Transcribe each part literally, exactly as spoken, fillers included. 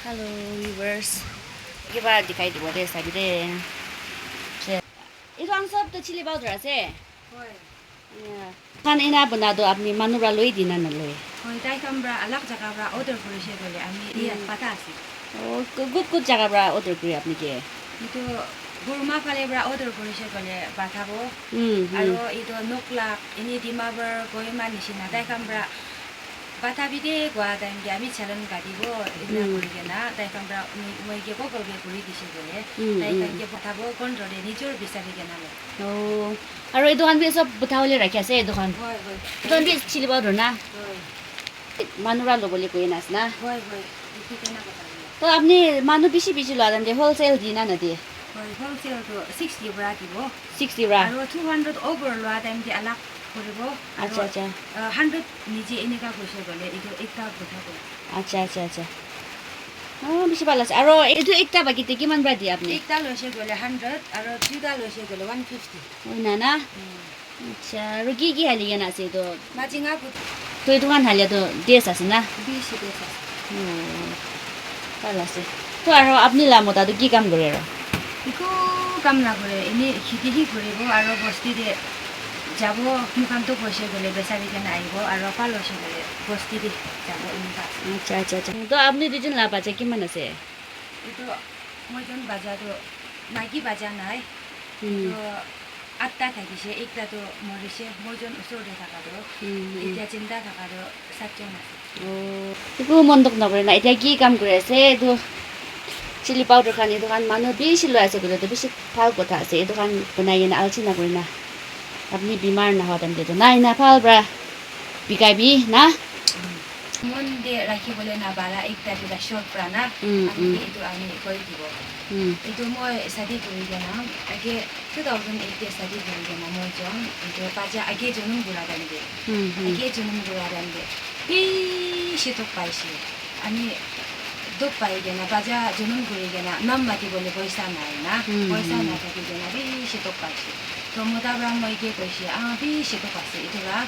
Hello, viewers. Kiba dikhai dibo de, sabi de. Che. Etu khan sob to chili powder ase? Hoi. Yeah. Khan ena bana to apni manu para loi di na naloi? Hoi, tai khan para alag jaga para order kurise koile ami iya pata ase. Oh, ku-, kut kut jaga para order kuri apni ke? Etu Burma phale para order kurise koile pathabo. Hmm, hmm. Aro etu Noklak, ini Dimapur, Kohima nishina tai khan para Patha bi ke koa time te ami chalon katibo, etu kuri kena, tai khan pra moi, moi ke ko ko ke kuri dise koile, tai khan ke pathabo control te nijor bisari kena lo. Oh. Aro etu khan bi sob butha bole rakhi ase etu khan? Hoi, hoi. Etu khan bi chili powder na? Hoi. Manu pra lobole koi na ase na? Hoi, hoi. Etu kena kotha bole. To apni manu bishi bishi loa time te wholesale di na nadi? Hoi, wholesale to sixty pra dibo. Sixty pra? Aro two hundred over loa time te alag kuribo. Acha, acha. Hundred nije enika koise koile etu ekta kotha koi. Acha, acha, acha. Oh, bishi bhal ase. Aro etu ekta bagi te kiman pra diye apni? Ekta loise koile hundred, aro duita loise koile one fifty. Hoi na na? Hmm. Acha, aro ki ki hali kena ase etu? Majinga but. To etu khan halia to taste ase na? Bishi taste ase. Hmm. Bhal ase. To aro apni la mota to ki kam kore aro? Eko kam na kore, eni kheti hi koribo aro bosti te jabo, mukhan to koise koile besari kena ahibo aro pal hoise koile bosti te jabo enika ase. Acha, acha, acha. To apni duijun la bacha kiman ase? Etu moi jon bacha to maiki bacha nai. Hmm. Etu atta thakise, ekta to morise, moi jon usor te thaka to. Hmm, hmm. Etia chinta thaka to sat jon ase. Oh, eku mon dukh nokore na, etia ki kam kuri ase? Etu chili powder khan, etu khan manu bishi loi ase koile to bishi bhal kotha ase. Etu khan banai kena alsi nakuri na, apni bimar nahoa time te to nai na bhal pra bikai bi na. Mon te rakhi bole na para ekta duita short pra na, ami etu ami koi dibo. Etu moi shadi kuri kena, age two thousand eight te shadi kuri kena moi jon, etu bacha age jonom kura time te. Age jonom kura time te bishi dukh paise. Ami dukh pai kena, bacha jonom kuri kena, nam mati bole poisa nai na, poisa na thaki kena bishi dukh paise. To mota pra moi ke koise, ah, bishi dukh ase. Etu pra,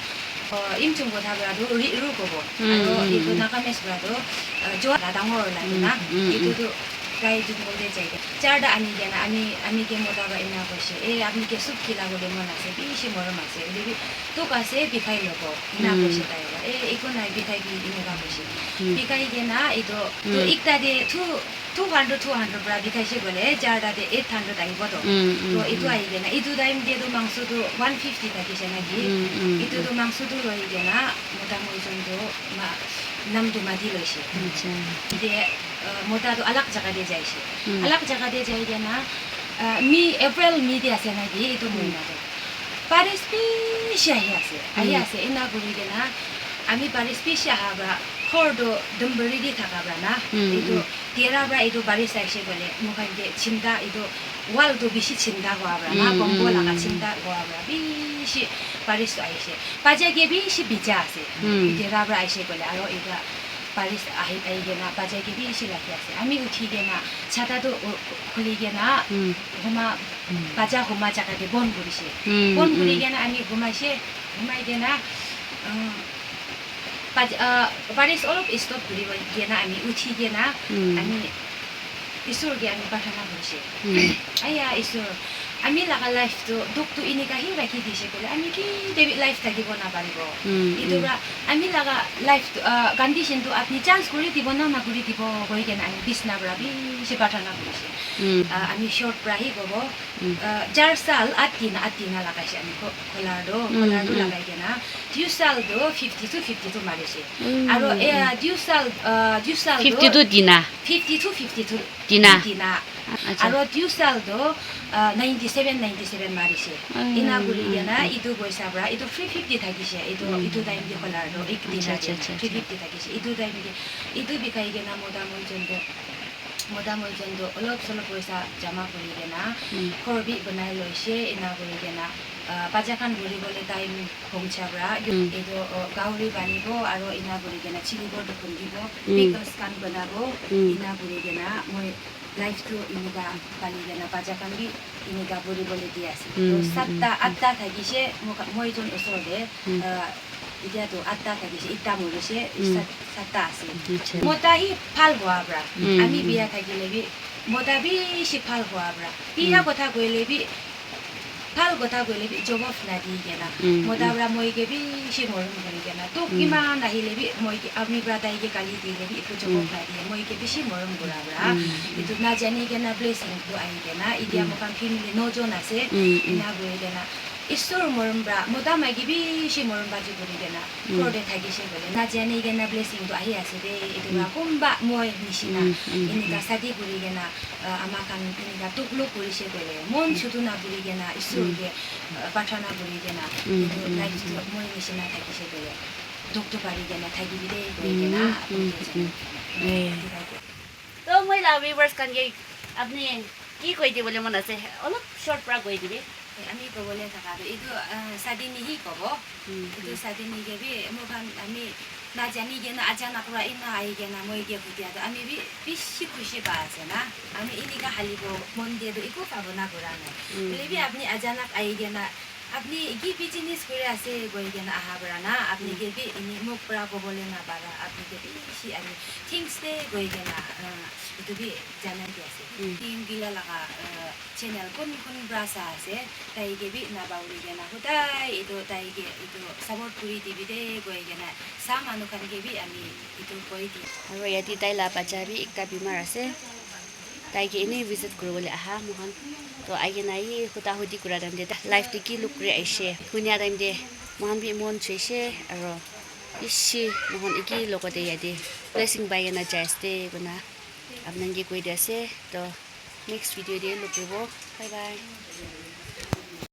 oh, Yimchung kotha pra tu ri ru kobo. Aro etu Nagamese pra tu, ah, jo la dangor la na. Etu tu gai jungle te jai kena. Charta ani kena, ami, ami ke mota pra ena koise. Eh, ami ke soup khila bole mon ase, bishi morom ase. Hoile bi dukh ase, bikhai lobo. Ena koise tai pra. Eh, eku nai, bikhai bi, eneka koise. Bikhai kena, etu, to ekta te two, two hundred, two hundred pra bikhaise koile, charta te eight hundred ahibo to. To etu ahi kena, etu time te to mangso to one fifty thakise na ki. Etu to mangso to loi kena, mota moi jon to ma-, nam to mati loise. Acha. Te, uh, mota to alag jaga te jaise. Alag jaga te jai kena, uh, May, April, May te ase na ki, etu mohina to. Baris bishi ahi ase, ahi ase, ena kuri kena, ami baris bishi aha pra, ghor to dumbari di thaka pra na, etu dera pra etu baris aise koile, moi khan ke chinta etu wall to bishi chinta hua pra na, kombo laga chinta hua pra, bishi baris to aise. Bacha ke bishi bija ase, dera pra aise koile, aro eta baris ahi, ahi kena, bacha ke bishi lagi ase. Ami uthi kena, chata to u-, khuli kena, huma, bacha huma jaga te bon kurise. Bon kuri kena ami humaise, humai kena, um, baj-, uh, baris olop stop kuri kena ami uthi kena, ami Isor ke ami prarthana kurise. Aya Isor, ami laga life to dukh to enika hi rakhi dise koile, ami kete bi life thakibo na paribo. Etu pra ami laga life to, uh, condition to apni change kuri dibo na, na kuri dibo koi kena ami bisna pra bishi prarthana kurise. Ah, ami short pra hi kobo. Ah, jar sal at tina, at tina lagaise ami ko-, kolar do, kolar do lagai kena. Dui sal do fifty two, fifty two marise. Aro, eh, dui sal, ah, dui sal do fifty two tina. Fifty two, fifty two tina. Tina. Acha. Aro dui sal do, ah, ninety seven, ninety seven marise. Ena kuri kena, etu poisa pra, etu three fifty thakise, etu, etu time te kolar do, ek tina de three fifty thakise. Etu time te, etu bikai kena mota moi jon do, Mota moi jon toh olop solop poisa jama kuri kena, ghor bi banai loise, ena kuri kena, ah, bacha khan buri bole time hongcha pra, etu, oh, gauri banibo, aro ena kuri kena chili ghor toh khundibo, pickles khan banabo, ena kuri kena, moi life toh enika pali kena, bacha khan bi enika buri bole di ase. Toh satta, atta thakise, mo-, moi jon osor te, ah, Etia tu atta thakise, ekta morise, sat- satta ase. Mota hi bhal howa para. Ami biya thakile bi, mota bishi bhal howa para. Biya kotha koile bi, bhal kotha koile bi jawab nadi kena. Mota para moi ke bishi morom kuri kena. Tok kiman ahile bi, moi ke, ami para tai ke gali dile bi, eku jawab nadi. Moi ke bishi morom kura para. Etu najani kena blessing tu ahi kena. Etia moikhan family no jon ase. Ena kuri kena. Isor morom para, mota maiki bishi morom para chu kuri kena. Ghor te thakise koile. Najani kena blessing tu ahi ase de. Etu para kunba moi nishina. Enika sadi kuri kena, ah, ama khan enika tukluk kurise koile. Mon chutu na kuri kena, Isor ke, ah, prarthana kuri kena. Etu life tu moi nishina thakise koile. Duk tu pari kena thakibi de, koi kena. Apni ke jana. To moi la viewers khan ke apni ki koi dibole mon ase? Olop short para koi dibi. Ami kobole thaka tu etu, ah, sadi ni hi kobo. Etu sadi ni ke bi moikhan ami najani kena achanak para ena ahi kena moi ke hudia tu ami bi bishi khushi pa ase na. Ami enika halibo mon dia tu eku bhabona kura nai. Hoile bi apni achanak ahi kena apni ki business kuri ase koi kena aha para na. Apni ke bi ini mok para kobole na para. Apni ke bishi ami thanks de koi kena, ah, etu bi janai di ase. Team Gila laga, ah, channel kun kun pra sa ase, tai ke bi nabahuli kena hodai etu tai ke etu support kuri dibi de koi kena sa manu khan ke bi ami etu koi di. Aro yate tai la bacha bi ekta bimar ase, tai ke ene visit kuribole aha moikhan. To aikena hi huda hudi kura time te life te ki look kuri ahishe, kunia time te moikhan bi mon choishe aro bishi moikhan eki logote yate blessing pai kena jai ase koina apni khan ke koi di ase. To next video te log kuribo. Bye bye.